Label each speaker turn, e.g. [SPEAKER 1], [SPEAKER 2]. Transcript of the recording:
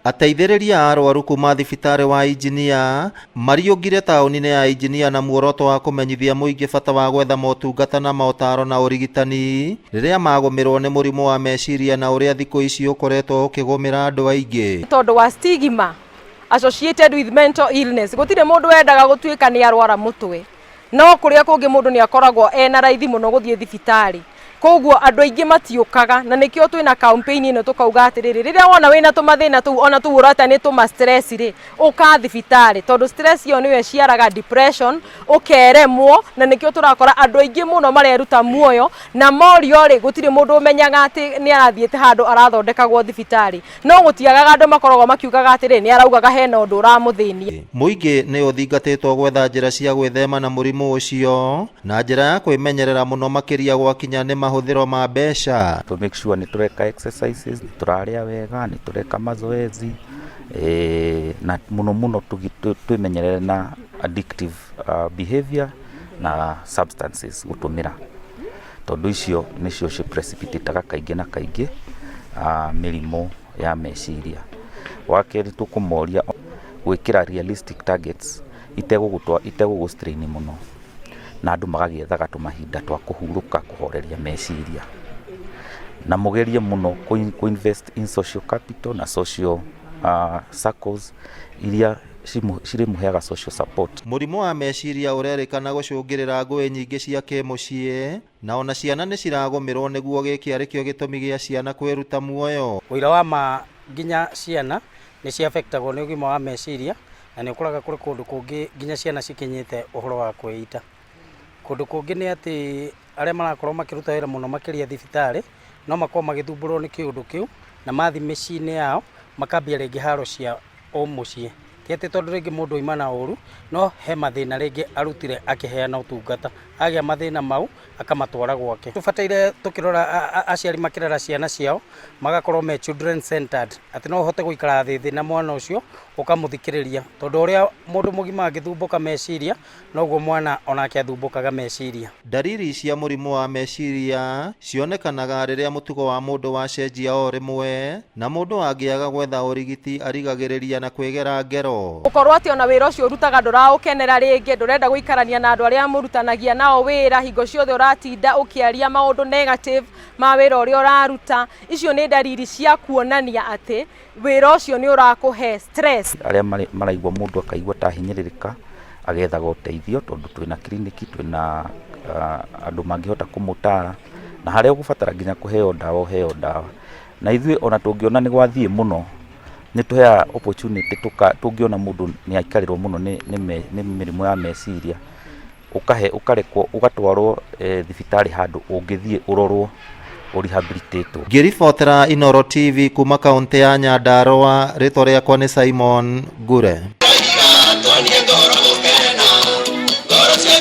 [SPEAKER 1] Ateithĩrĩria a arwaru kuma thibitarĩ wa Injinia mariũngire taũni-inĩ ya Injinia na muoroto wa kũmenyithia mũingĩ bata wa gwetha motungata na motaro na ũrigitani rĩrĩa magũmĩrwo nĩ mũrimũ wa meciria na ũrĩa thikũ ici ũkoretwo ũkĩgũmĩra andũ aingĩ.
[SPEAKER 2] Tondũ wa stigma associated with mental illness, gũtirĩ mũndũ wendaga gũtuĩka nĩ arwara mũtwe, no kũrĩa kũngĩ mũndũ nĩ akoragwo ena raithi mũno gũthiĩ thibitarĩ, koguo andũ aingĩ matiũkaga. Na nĩkĩo twĩna campaign ĩno, tũkauga atĩrĩrĩ, rĩrĩa wona wĩna tũmathĩna tũu, ona tũu ũrata nĩ tũma stress rĩ, ũka thibitarĩ, tondũ stress ĩyo nĩyo ĩciaraga depression, ũkeremwo. Na nĩkĩo tũrakora andũ aingĩ mũno mareruta muoyo, na morio rĩ, gũtirĩ mũndũ ũmenyaga atĩ nĩ arathiĩte handũ arathondekagwo thibitarĩ, no gũtiagaga andũ makoragwo makiugaga atĩrĩ, nĩ araugaga hena ũndũ ũramũthĩnia.
[SPEAKER 1] Mũingĩ nĩ ũthingatĩtwo gwetha njĩra cia gwĩthema na mũrimũ ũcio na njĩra ya kwĩmenyerera mũno, makĩria gwakinya nĩ mahũthĩro ma mbeca.
[SPEAKER 3] To make sure nĩ tũreka exercises, nĩ tũrarĩa wega, nĩ tũreka mazoezi, na mũno mũno twĩmenyerere na addictive behavior na substances gũtũmĩra, tondũ icio nĩcio ci precipitataga kaingĩ na kaingĩ mĩrimũ ya meciria. Wa kerĩ, tũkũmoria gwĩkĩra realistic targets itegũgũtwa itegũgũ strain mũno, na andũ magagĩethaga tũmahinda twa kũhurũka, kũhoreria meciria, na mũgerie mũno kũ invest in social capital na social circles iria cirĩmũheaga social support.
[SPEAKER 1] Mũrimũ wa meciria ũrerĩkana gũcũngĩrĩra ngũĩ nyingĩ cia kĩmũciĩ, na ona ciana nĩ ciragũmĩrwo nĩguo gĩkĩ arĩ kĩo gĩtũmi gĩa ciana kwĩruta muoyo.
[SPEAKER 4] Ũira wa ma, nginya ciana nĩ ciafectagwo nĩ ũgima wa meciria, na nĩ ũkoraga kũrĩ kũndũ kũngĩ nginya ciana cikinyĩte ũhoro wa kwĩita. Kũndũ kũngĩ nĩ atĩ arĩa marakorwo makĩruta wĩra mũno makĩria thibitarĩ no makorwo magĩthumbũrwo nĩ kĩũndũ kĩu, na mathiĩ mĩciĩ-inĩ yao makambia rĩngĩ haro cia o mũciĩ. Ti atĩ tondũ rĩngĩ mũndũ auma na ũru, no he mathĩna rĩngĩ arutire akĩheana ũtungata, agĩa mathĩna mau akamatwara gwake. Tũbataire tũkĩrora aciari makĩrera ciana ciao magakorwo me children centered, atĩ no ũhote gũikara thĩ na mwana ũcio ũkamũthikĩrĩria, tondũ ũrĩa mũndũ mũgima angĩthumbũka meciria, noguo mwana onake athumbũkaga meciria.
[SPEAKER 1] Ndariri cia mũrimũ wa meciria cionekanaga rĩrĩa mũtugo wa mũndũ wacenjia o rĩmwe, na mũndũ angĩaga gwetha ũrigiti arigagĩrĩria na kwĩgera ngero.
[SPEAKER 2] Gũkorwo atĩ ona wĩra ũcio ũrutaga ndũraũkenera rĩngĩ, ndũrenda gũikarania na andũ arĩa mũrutanagia nao wĩra, hingo ciothe ũratinda ũkĩaria maũndũ negative ma wĩra ũrĩa ũraruta, icio nĩ ndariri cia kuonania atĩ wĩra ũcio nĩ ũrakũhe stress.
[SPEAKER 3] Arĩa maraigua mũndũ akaigua ta ahinyĩrĩrĩka, agethaga ũteithio, tondũ twĩna kiriniki, twĩna andũ mangĩhota kũmũtara, na harĩa ũgũbatara nginya kũheo ndawa, ũheo ndawa. Na ithuĩ ona tũngĩona nĩ gwathiĩ mũno, nĩ tũheaga opportunity tũngĩona mũndũ nĩ aikarĩrwo mũno nĩ mĩrimũ ya meciria, ũkahe ũkarekwo ũgatwarwo thibitarĩ handũ ũngĩthiĩ ũrorwo, ũrehabilitatwo.
[SPEAKER 1] Ngĩribotera Inooro TV kuma kaũntĩ ya Nyandarũa, rĩtwa rĩakwa nĩ Simon Ngure.